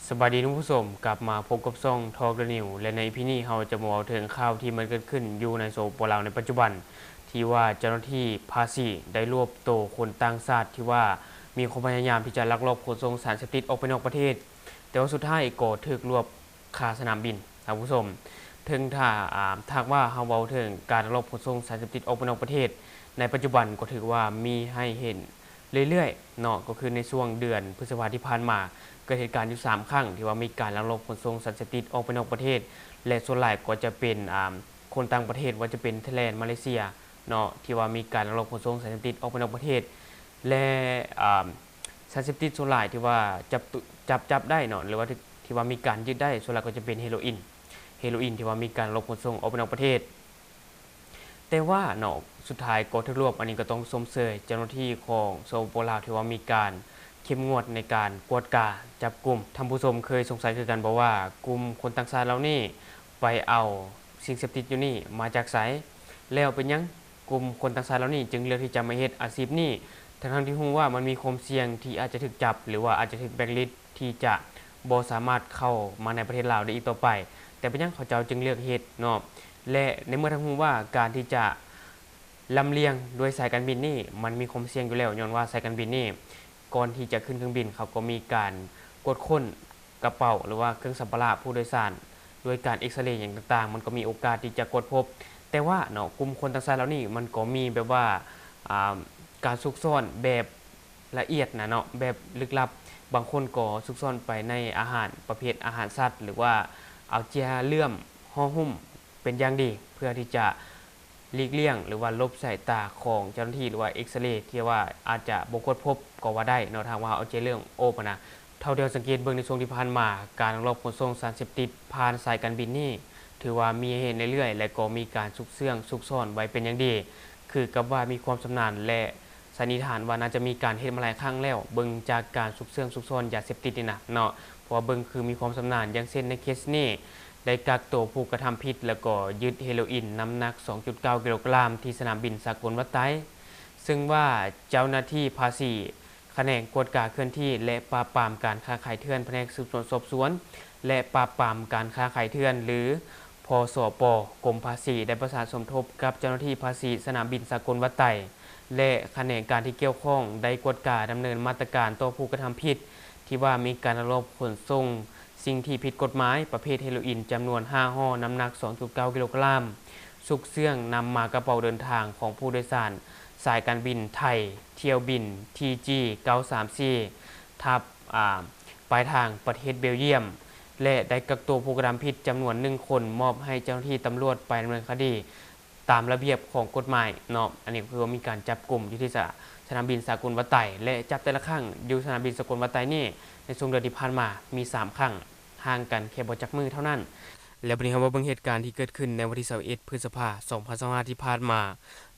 ສະບາຍດີທ່ານຜູ້ຊົມ, ກັບມາພົບກັບຊ່ອງ Talk the News ແລະ ໃນ ອີ ພີ ນີ້ເຮົາຈະມາເວົ້າເຖິງຂ່າວທີ່ມັນເກີດຂຶ້ນຢູ່ໃນ ສປປ ລາວ ໃນປັດຈຸບັນ ທີ່ວ່າເຈົ້າໜ້າທີ່ພາສີໄດ້ລວບໂຕຄົນຕ່າງຊາດທີ່ວ່າມີຄວາມພະຍາຍາມທີ່ຈະລັກລອບຂົນສົ່ງສານເສບຕິດອອກໄປນອກປະເທດ, ແຕ່ວ່າສຸດທ້າຍກໍຖືກລວບຄາສະໜາມບິນ. ທ່ານຜູ້ຊົມ, ເຖິງຖ້າ ອາ ຖ້າຫາກວ່າເຮົາເວົ້າເຖິງການລັກລອບຂົນສົ່ງສານເສບຕິດອອກໄປນອກປະເທດ ໃນປັດຈຸບັນກໍຖືກວ່າມີໃຫ້ເຫັນ ເລື້ອຍໆເນາະ, ກໍຄືໃນຊ່ວງເດືອນພຶດສະພາທີ່ຜ່ານມາ ເກີດເຫດການຢູ່ສາມຄັ້ງ ທີ່ວ່າມີການລັກລອບຂົນສົ່ງສານເສບຕິດອອກໄປນອກປະເທດ ແລະ ສ່ວນຫຼາຍກໍຈະເປັນ ອາ ຄົນຕ່າງປະເທດ, ວ່າຈະເປັນໄທແລນ, ມາເລເຊຍເນາະ, ທີ່ວ່າມີການລັກລອບຂົນສົ່ງສານເສບຕິດອອກໄປນອກປະເທດ ແລະ ອາ ສານເສບຕິດສ່ວນຫຼາຍທີ່ວ່າຈັບ ຈັບ ຈັບໄດ້ເນາະ ຫຼືວ່າທີ່ວ່າມີການຍຶດໄດ້ ສ່ວນຫຼາຍກໍຈະເປັນເຮໂຣອິນ, ເຮໂຣອິນທີ່ວ່າມີການລັກລອບຂົນສົ່ງອອກໄປນອກປະເທດ. ແຕ່ວ່າເນາະ ສຸດທ້າຍກໍຖືກລວບ, ອັນນີ້ກໍຕ້ອງຊົມເຊີຍເຈົ້າໜ້າທີ່ຂອງ ສປປ ລາວ ທີ່ວ່າມີການເຂັ້ມງວດໃນການກວດກາຈັບກຸມ. ທ່ານຜູ້ຊົມເຄີຍສົງໄສຄືກັນບໍ່ວ່າ ກຸ່ມຄົນຕ່າງຊາດເຫຼົ່ານີ້ໄປເອົາສິ່ງເສບຕິດຢູ່ນີ້ມາຈາກໃສ? ແລ້ວເປັນຫຍັງກຸ່ມຄົນຕ່າງຊາດເຫຼົ່ານີ້ຈຶ່ງເລືອກທີ່ຈະມາເຮັດອາຊີບນີ້ ທັງໆທີ່ຮູ້ວ່າມັນມີຄວາມສ່ຽງທີ່ອາດຈະຖືກຈັບ ຫຼືວ່າອາດຈະຖືກແບລັກລິດ ທີ່ຈະບໍ່ສາມາດເຂົ້າມາໃນປະເທດລາວໄດ້ອີກຕໍ່ໄປ, ແຕ່ເປັນຫຍັງເຂົາເຈົ້າຈຶ່ງເລືອກເຮັດເນາະ? ແລະ ໃນເມື່ອທັງຮູ້ວ່າການທີ່ຈະລຳລຽງດ້ວຍສາຍການບິນນີ້ ມັນມີຄວາມສ່ຽງຢູ່ແລ້ວ, ຍ້ອນວ່າສາຍການບິນນີ້ ກ່ອນທີ່ຈະຂຶ້ນເຄື່ອງບິນ ເຂົາກໍມີການກວດຄົ້ນກະເປົາ ຫຼືວ່າເຄື່ອງສຳພາລະຜູ້ໂດຍສານ ດ້ວຍການເອັກສະເຣຫຍັງຕ່າງໆ ມັນກໍມີໂອກາດທີ່ຈະກວດພົບ. ແຕ່ວ່າເນາະ ກຸ່ມຄົນຕ່າງຊາດເຫຼົ່ານີ້ ມັນກໍມີແບບວ່າ ອາ ການຊຸກຊ້ອນແບບ ລະອຽດນະເນາະ, ແບບລຶກລັບ. ບາງຄົນກໍຊຸກຊ້ອນໄປໃນອາຫານປະເພດອາຫານສັດ ຫຼືວ່າເອົາເຈ້ຍເຫຼື້ອມຫໍ່ຫຸ້ມເປັນຢ່າງດີ ເພື່ອທີ່ຈະຫຼີກລ່ຽງ ຫຼືວ່າຫຼົບສາຍຕາຂອງເຈົ້າໜ້າທີ່ ຫຼືວ່າເອັກສະເຣ ທີ່ວ່າອາດຈະບໍ່ກວດພົບກໍວ່າໄດ້ເນາະ, ຖ້າຫາກວ່າເຮົາເອົາເຈ້ຍເຫຼື້ອມໂອບຫັ້ນນະ. ເທົ່າທີ່ເຮົາສັງເກດເບິ່ງໃນຊ່ວງທີ່ຜ່ານມາ, ການລັກລອບຂົນສົ່ງສານເສບຕິດຜ່ານສາຍການບິນນີ້ ຖືວ່າມີໃຫ້ເຫັນເລື້ອຍໆ ແລະ ກໍມີການຊຸກເຊື່ອງຊຸກຊ້ອນໄວ້ເປັນຢ່າງດີ, ຄືກັບວ່າມີຄວາມຊຳນານ ແລະ ສັນນິຖານວ່າໜ້າຈະມີການເຮັດມາຫຼາຍຄັ້ງແລ້ວ, ເບິ່ງຈາກການຊຸກເຊື່ອງຊຸກຊ້ອນຢາເສບຕິດນີ້ນະເນາະ, ເພາະວ່າເບິ່ງຄືມີຄວາມຊຳນານ. ຢ່າງເຊັ່ນໃນເຄສນີ້ ໄດ້ກັກໂຕຜູ້ກະທຳຜິດ ແລ້ວກໍຍຶດເຮໂຣອິນນ້ຳໜັກສອງຈຸດເກົ້າກິໂລກຣາມ ທີ່ສະໜາມບິນສາກົນວັດໄຕ, ເຊິ່ງວ່າເຈົ້າໜ້າທີ່ພາສີ ຂະແໜງກວດກາເຄື່ອນທີ່ ແລະ ປາບປາມການຄ້າຂາຍເຖື່ອນ ພະແນກສືບສວນສອບສວນ ແລະ ປາບປາມການຄ້າຂາຍເຖື່ອນ ຫຼື ພສປ ກົມພາສີ ໄດ້ປະສານສົມທົບກັບເຈົ້າໜ້າທີ່ພາສີສະໜາມບິນສາກົນວັດໄຕ ແລະ ຂະແໜງການທີ່ກ່ຽວຂ້ອງ ໄດ້ກວດກາດຳເນີນມາດຕະການຕໍ່ຜູ້ກະທຳຜິດ ທີ່ວ່າມີການລັກລອບຂົນສົ່ງສິ່ງທີ່ຜິດກົດໝາຍ ປະເພດເຮໂຣອິນ ຈຳນວນຫ້າຫໍ່ ນ້ຳໜັກສອງຈຸດເກົ້າກິໂລກຣາມ, ຊຸກເຊື່ອງນຳມາກະເປົາເດີນທາງຂອງຜູ້ໂດຍສານສາຍການບິນໄທ ຖ້ຽວບິນ ທີຈີ ເກົ້າສາມສີ່ ທັບ ອາ ປາຍທາງປະເທດເບວຢ້ຽມ ແລະ ໄດ້ກັກໂຕຜູ້ກະທຳຜິດຈຳນວນໜຶ່ງຄົນ ມອບໃຫ້ເຈົ້າໜ້າທີ່ຕຳຫຼວດໄປດຳເນີນຄະດີຕາມລະບຽບຂອງກົດໝາຍເນາະ. ອັນນີ້ກໍຄືວ່າມີການຈັບກຸມຢູ່ທີ່ສະ ສະໜາມບິນສາກົນວັດໄຕ ແລະ ຈັບແຕ່ລະຄັ້ງຢູ່ສະໜາມບິນສາກົນວັດໄຕນີ້ ໃນຊ່ວງເດືອນທີ່ຜ່ານມາມີສາມຄັ້ງ ຫ່າງກັນແຄ່ບໍ່ຈັກມື້ເທົ່ານັ້ນ. ແລ້ວບັດນີ້ເຮົາມາເບິ່ງເຫດການທີ່ເກີດຂຶ້ນໃນວັນທີຊາວເອັດ ພຶດສະພາ ສອງພັນຊາວຫ້າ ທີ່ຜ່ານມາ,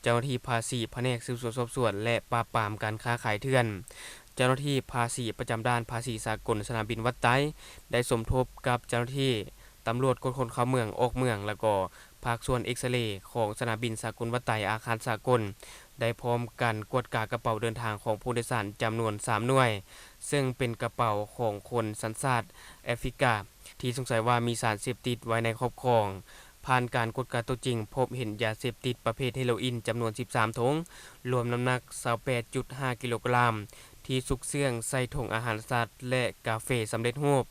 ເຈົ້າໜ້າທີ່ພາສີ ພະແນກສືບສວນສອບສວນ ແລະ ປາບປາມການຄ້າຂາຍເຖື່ອນ, ເຈົ້າໜ້າທີ່ພາສີປະຈຳດ່ານພາສີສາກົນສະໜາມບິນວັດໄຕ ໄດ້ສົມທົບກັບເຈົ້າໜ້າທີ່ຕຳຫຼວດກວດຄົນເຂົ້າເມືອງອອກເມືອງ ແລ້ວກໍພາກສ່ວນເອັກສະເຣຂອງສະໜາມບິນສາກົນວັດໄຕ ອາຄານສາກົນ ໄດ້ພ້ອມກັນກວດກາກະເປົາເດີນທາງຂອງຜູ້ໂດຍສານຈຳນວນສາມໜ່ວຍ, ເຊິ່ງເປັນກະເປົາຂອງຄົນສັນຊາດແອຟຣິກາ ທີ່ສົງໄສວ່າມີສານເສບຕິດໄວ້ໃນຄອບຄອງ. ຜ່ານການກວດກາຕົວຈິງ, ພົບເຫັນຢາເສບຕິດປະເພດເຮໂຣອິນຈຳນວນສິບສາມຖົງ, ລວມນ້ຳໜັກຊາວແປດຈຸດຫ້າກິໂລກຣາມ ທີ່ຊຸກເຊື່ອງໃສ່ຖົງອາຫານສັດ ແລະ ກາເຟສຳເລັດຮູບ,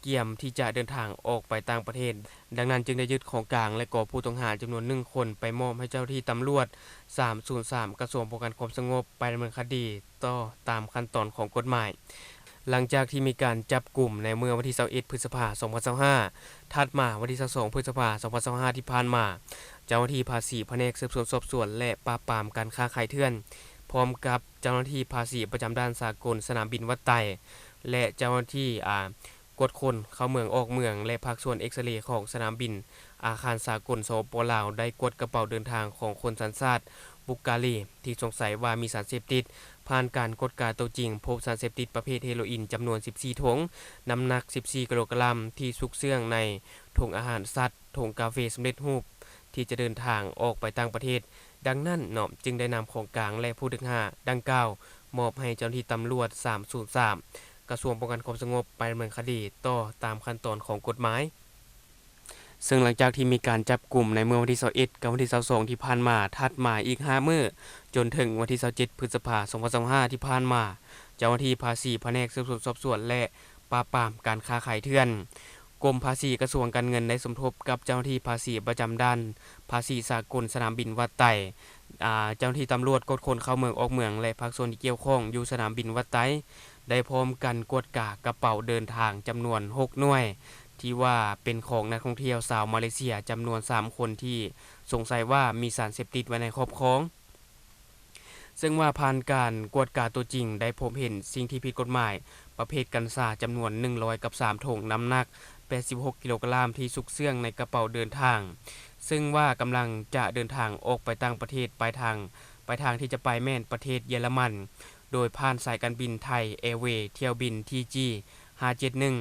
ກຽມທີ່ຈະເດີນທາງອອກໄປຕ່າງປະເທດ. ດັ່ງນັ້ນຈຶ່ງໄດ້ຍຶດຂອງກາງ ແລະ ກໍຜູ້ຕ້ອງຫາຈຳນວນໜຶ່ງຄົນ ໄປມອບໃຫ້ເຈົ້າໜ້າທີ່ຕຳຫຼວດສາມສູນສາມ ກະຊວງປ້ອງກັນຄວາມສະຫງົບ ໄປດຳເນີນຄະດີ ຕໍ່ຕາມຂັ້ນຕອນຂອງກົດໝາຍ. ຫຼັງຈາກທີ່ມີການຈັບກຸມໃນເມື່ອວັນທີຊາວເອັດ ພຶດສະພາ ສອງພັນຊາວຫ້າ, ຖັດມາວັນທີຊາວສອງ ພຶດສະພາ ສອງພັນຊາວຫ້າ ທີ່ຜ່ານມາ, ເຈົ້າໜ້າທີ່ພາສີ ພະແນກສືບສວນສອບສວນ ແລະ ປາບປາມການຄ້າຂາຍເຖື່ອນ ພ້ອມກັບເຈົ້າໜ້າທີ່ພາສີປະຈຳດ່ານສາກົນສະໜາມບິນວັດໄຕ ແລະ ເຈົ້າໜ້າທີ່ ອາ ກວດຄົນເຂົ້າເມືອງອອກເມືອງ ແລະ ພາກສ່ວນເອັກສະເຣຂອງສະໜາມບິນອາຄານສາກົນ ສປປ ລາວ ໄດ້ກວດກະເປົາເດີນທາງຂອງຄົນສັນຊາດບຸກກາລີ ທີ່ສົງໄສວ່າມີສານເສບຕິດ. ຜ່ານການກວດກາໂຕຈິງ, ພົບສານເສບຕິດປະເພດເຮໂຣອິນຈຳນວນສິບສີ່ຖົງ, ນ້ຳໜັກສິບສີ່ກິໂລກຣາມ ທີ່ຊຸກເຊື່ອງໃນຖົງອາຫານສັດ, ຖົງກາເຟສຳເລັດຮູບ ທີ່ຈະເດີນທາງອອກໄປຕ່າງປະເທດ. ດັ່ງນັ້ນເນາະ, ຈຶ່ງໄດ້ນຳຂອງກາງ ແລະ ຜູ້ຖືກຫາດັ່ງກ່າວ ມອບໃຫ້ເຈົ້າໜ້າທີ່ຕຳຫຼວດສາມສູນສາມ ກະຊວງປ້ອງກັນຄວາມສະຫງົບໄປດຳເນີນຄະດີຕໍ່ຕາມຂັ້ນຕອນຂອງກົດໝາຍ. ເຊິ່ງຫຼັງຈາກທີ່ມີການຈັບກຸມໃນເມື່ອວັນທີຊາວເອັດ ກັບວັນທີຊາວສອງທີ່ຜ່ານມາ, ຖັດມາອີກຫ້າມື້ ຈົນເຖິງວັນທີຊາວເຈັດ ພຶດສະພາ ສອງພັນຊາວຫ້າທີ່ຜ່ານມາ, ເຈົ້າໜ້າທີ່ພາສີ ພະແນກສືບສວນສອບສວນ ແລະ ປາບປາມການຄ້າຂາຍເຖື່ອນ ກົມພາສີ ກະຊວງການເງິນ ໄດ້ສົມທົບກັບເຈົ້າໜ້າທີ່ພາສີປະຈຳດ່ານພາສີສາກົນສະໜາມບິນວັດໄຕ, ອາ, ເຈົ້າໜ້າທີ່ຕຳຫຼວດກວດຄົນເຂົ້າເມືອງອອກເມືອງ ແລະ ພາກສ່ວນທີ່ກ່ຽວຂ້ອງຢູ່ສະໜາມບິນວັດໄຕ ໄດ້ພ້ອມກັນກວດກາກະເປົາເດີນທາງຈຳນວນຫົກໜ່ວຍ ທີ່ວ່າເປັນຂອງນັກທ່ອງທ່ຽວຊາວມາເລເຊຍຈຳນວນສາມຄົນ ທີ່ສົງໄສວ່າມີສານເສບຕິດໄວ້ໃນຄອບຄອງ. ເຊິ່ງວ່າຜ່ານການກວດກາຕົວຈິງ ໄດ້ພົບເຫັນສິ່ງທີ່ຜິດກົດໝາຍປະເພດກັນຊາຈຳນວນໜຶ່ງຮ້ອຍກັບສາມຖົງ ນ້ຳໜັກແປດສິບຫົກກິໂລກຣາມ ທີ່ຊຸກເຊື່ອງໃນກະເປົາເດີນທາງ, ເຊິ່ງວ່າກຳລັງຈະເດີນທາງອອກໄປຕ່າງປະເທດ ປາຍທາງ, ປາຍທາງທີ່ຈະໄປແມ່ນປະເທດເຢຍລະມັນ ໂດຍຜ່ານສາຍການບິນໄທແອເວ ຖ້ຽວບິນ ທີຈີ ຫ້າເຈັດໜຶ່ງ.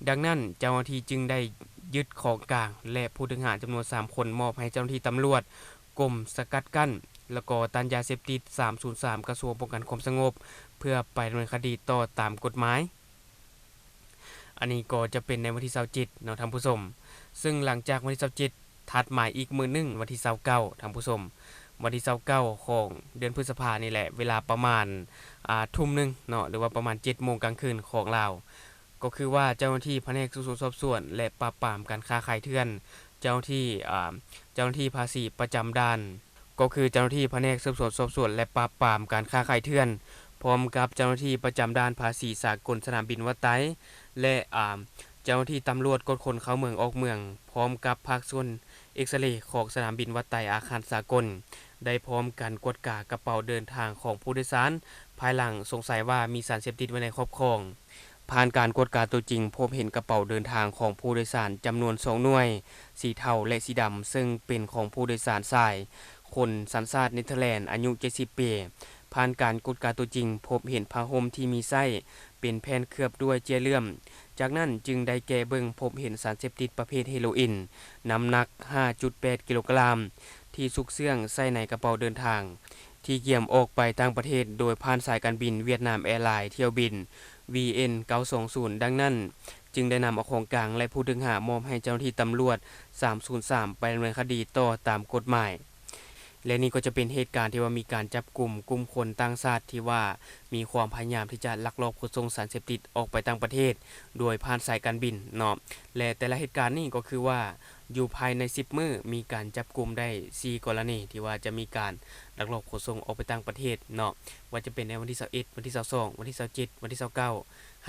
ດັ່ງນັ້ນ, ເຈົ້າໜ້າທີ່ຈຶ່ງໄດ້ຍຶດຂອງກາງ ແລະ ຜູ້ຕ້ອງຫາຈຳນວນສາມຄົນ ມອບໃຫ້ເຈົ້າໜ້າທີ່ຕຳຫຼວດ ກົມສະກັດກັ້ນ ແລ້ວກໍຕ້ານຢາເສບຕິດ ສາມສູນສາມ ກະຊວງປ້ອງກັນຄວາມສະຫງົບ ເພື່ອໄປດຳເນີນຄະດີຕໍ່ຕາມກົດໝາຍ. ອັນນີ້ກໍຈະເປັນໃນວັນທີຊາວເຈັດເນາະທ່ານຜູ້ຊົມ. ເຊິ່ງຫຼັງຈາກວັນທີຊາວເຈັດ ຖັດມາອີກມື້ໜຶ່ງ ວັນທີຊາວເກົ້າ ທ່ານຜູ້ຊົມ, ວັນທີຊາວເກົ້າຂອງເດືອນພຶດສະພານີ້ແຫຼະ ເວລາປະມານ ອ່າ ທຸ່ມໜຶ່ງເນາະ ຫຼືວ່າປະມານເຈັດໂມງກາງຄືນຂອງລາວ, ກໍຄືວ່າເຈົ້າໜ້າທີ່ພະແນກສືບສວນສອບສວນ ແລະ ປາບປາມການຄ້າຂາຍເຖື່ອນ, ເຈົ້າໜ້າທີ່ ອ່າ ເຈົ້າໜ້າທີ່ພາສີປະຈຳດ່ານ, ກໍຄືເຈົ້າໜ້າທີ່ພະແນກສືບສວນສອບສວນ ແລະ ປາບປາມການຄ້າຂາຍເຖື່ອນ, ພ້ອມກັບເຈົ້າໜ້າທີ່ປະຈຳດ່ານພາສີສາກົນສະໜາມບິນວັດໄຕ ແລະ ອາ ເຈົ້າໜ້າທີ່ຕຳຫຼວດກວດຄົນເຂົ້າເມືອງອອກເມືອງ, ພ້ອມກັບພາກສ່ວນເອັກສະເຣຂອງສະໜາມບິນວັດໄຕອາຄານສາກົນ ໄດ້ພ້ອມກັນກວດກາກະເປົາເດີນທາງຂອງຜູ້ໂດຍສານ ພາຍຫຼັງສົງໄສວ່າມີສານເສບຕິດໄວ້ໃນຄອບຄອງ. ຜ່ານການກວດກາຕົວຈິງ, ພົບເຫັນກະເປົາເດີນທາງຂອງຜູ້ໂດຍສານຈຳນວນສອງໜ່ວຍ, ສີເທົາ ແລະ ສີດຳ, ເຊິ່ງເປັນຂອງຜູ້ໂດຍສານຊາຍ, ຄົນສັນຊາດເນເທີແລນ, ອາຍຸເຈັດສິບປີ. ຜ່ານການກວດກາຕົວຈິງ, ພົບເຫັນຜ້າຫົ່ມທີ່ມີໃຊ້ເປັນແຜ່ນເຄືອບດ້ວຍເຈ້ຍເຫຼື້ອມ. ຈາກນັ້ນຈຶ່ງໄດ້ແກະເບິ່ງ, ພົບເຫັນສານເສບຕິດປະເພດເຮໂຣອິນ, ນ້ຳໜັກຫ້າຈຸດແປດກິໂລກຣາມ, ທີ່ຊຸກເຊື່ອງໃສ່ໃນກະເປົາເດີນທາງ. ທີ່ກຽມອອກໄປຕ່າງປະເທດໂດຍຜ່ານສາຍການບິນຫວຽດນາມແອລາຍ ຖ້ຽວບິນ ວີເອັນ ເກົ້າສອງສູນ. ດັ່ງນັ້ນ, ຈຶ່ງໄດ້ນຳເອົາຂອງກາງ ແລະ ຜູ້ຖືກຫາມອບໃຫ້ເຈົ້າໜ້າທີ່ຕຳຫຼວດ ສາມສູນສາມ ໄປດຳເນີນຄະດີຕໍ່ຕາມກົດໝາຍ. ແລະ ນີ້ກໍຈະເປັນເຫດການທີ່ວ່າມີການຈັບກຸມກຸ່ມຄົນຕ່າງຊາດທີ່ວ່າມີຄວາມພະຍາຍາມທີ່ຈະລັກລອບຂົນສົ່ງສານເສບຕິດອອກໄປຕ່າງປະເທດ ໂດຍຜ່ານສາຍການບິນເນາະ. ແລະ ແຕ່ລະເຫດການນີ້ກໍຄືວ່າ ຢູ່ພາຍໃນສິບມື້ ມີການຈັບກຸມໄດ້ສີ່ກໍລະນີ ທີ່ວ່າຈະມີການລັກລອບຂົນສົ່ງອອກໄປຕ່າງປະເທດເນາະ, ວ່າຈະເປັນໃນວັນທີຊາວເອັດ, ວັນທີຊາວສອງ, ວັນທີຊາວເຈັດ, ວັນທີຊາວເກົ້າ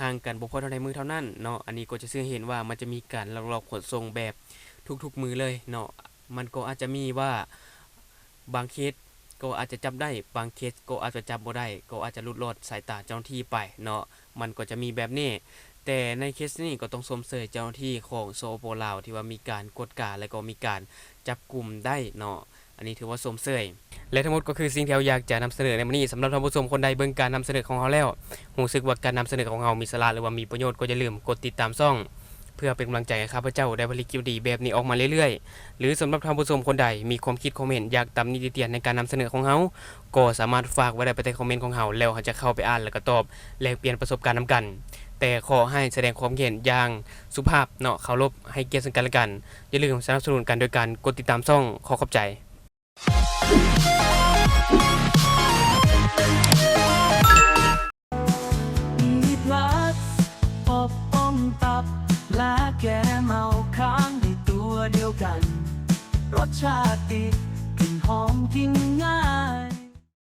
ຫ່າງກັນບໍ່ພໍເທົ່າໃດມື້ເທົ່ານັ້ນເນາະ. ອັນນີ້ກໍຈະຊື່ໃຫ້ເຫັນວ່າມັນຈະມີການລັກລອບຂົນສົ່ງແບບທຸກໆມື້ເລີຍເນາະ. ມັນກໍອາດຈະມີວ່າ ບາງເຄສກໍອາດຈະຈັບໄດ້, ບາງເຄສກໍອາດຈະຈັບບໍ່ໄດ້, ກໍອາດຈະຫຼຸດລອດສາຍຕາເຈົ້າໜ້າທີ່ໄປເນາະ, ມັນກໍຈະມີແບບນີ້. ແຕ່ໃນເຄສນີ້ກໍຕ້ອງຊົມເຊີຍເຈົ້າໜ້າທີ່ຂອງ ສປປ ລາວ ທີ່ວ່າມີການກວດກາ ແລະ ກໍມີການຈັບກຸມໄດ້ເນາະ, ອັນນີ້ຖືວ່າຊົມເຊີຍ. ແລະ ທັງໝົດກໍຄືສິ່ງທີ່ເຮົາຢາກຈະນຳສະເໜີໃນມື້ນີ້. ສຳລັບທ່ານຜູ້ຊົມຄົນໃດເບິ່ງການນຳສະເໜີຂອງເຮົາແລ້ວ ຮູ້ສຶກວ່າການນຳສະເໜີຂອງເຮົາມີສາລະ ຫຼືວ່າມີປະໂຫຍດ ກໍຢ່າລືມກົດຕິດຕາມຊ່ອງ ເພື່ອເປັນກຳລັງໃຈໃຫ້ຂ້າພະເຈົ້າໄດ້ຜະລິດຄລິບດີໆແບບນີ້ອອກມາເລື້ອຍໆ. ຫຼື ສຳລັບທ່ານຜູ້ຊົມຄົນໃດມີຄວາມຄິດຄວາມເຫັນຢາກຕຳໜິຕິຕຽນໃນການນຳສະເໜີຂອງເຮົາ ກໍສາມາດຝາກໄວ້ໄດ້ພາຍໃຕ້ຄອມເມັນຂອງເຮົາ ແລ້ວເຮົາຈະເຂົ້າໄປອ່ານ ແລ້ວກໍຕອບແລກປ່ຽນປະສົບການນຳກັນ. ແຕ່ຂໍໃຫ້ສະແດງຄວາມເຫັນຢ່າງສຸພາບເນາະ, ເຄົາລົບໃຫ້ກຽດເຊິ່ງກັນແລະກັນ. ຢ່າລືມສະໜັບສະໜູນກັນໂດຍການກົດຕິດຕາມຊ່ອງ. ຂໍຂອບໃຈ. ມີພລັສ ປົບປ້ອງຕັບ ແລະ ແກ້ເມົາຄ້າງໃນຕົວດຽວກັນ. ລົດຊາດດີ ກິ່ນຫອມ ກິນງ່າຍ.